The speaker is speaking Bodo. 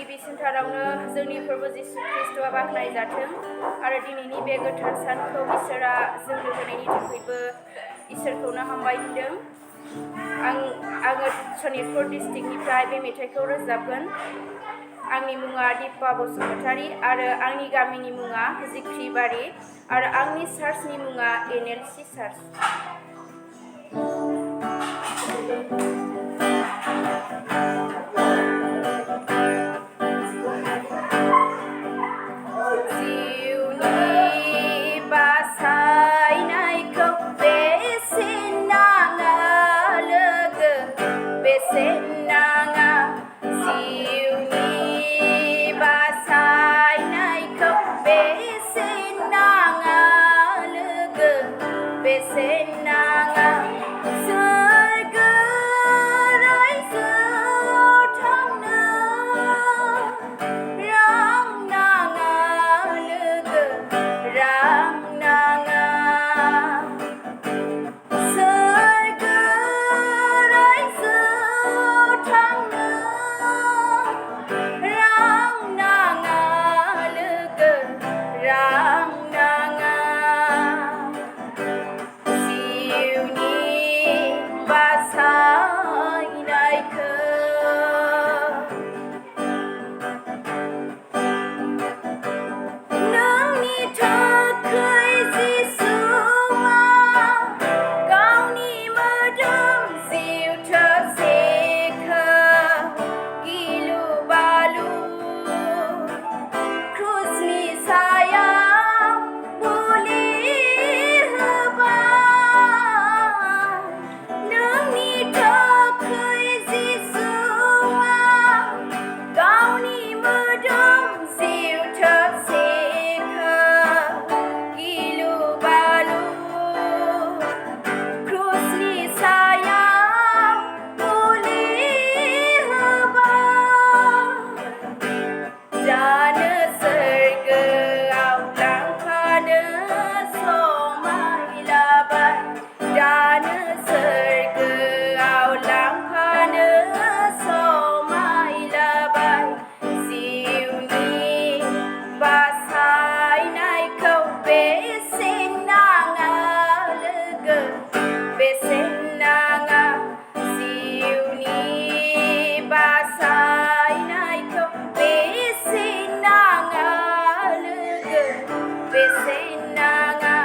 गिबि सेन्टारावनो जोंनि फोरबो जिसु ख्रिस्ट'आ बाख्नाय जाथों आरो दिनैनि बे गोथार सानखौ इसोरा जोंनो होनायनि थाखायबो इसोरखौनो हामबाय होनदों। आङो सनितपुर डिस्ट्रिक्टनिफ्राय बे मेथाइखौ रोजाबगोन। आंनि मुङा दिपा बसुमतारी आरो आंनि गामिनि मुङा जिख्रिबारि आरो आंनि चार्चनि मुङा NLC चार्च।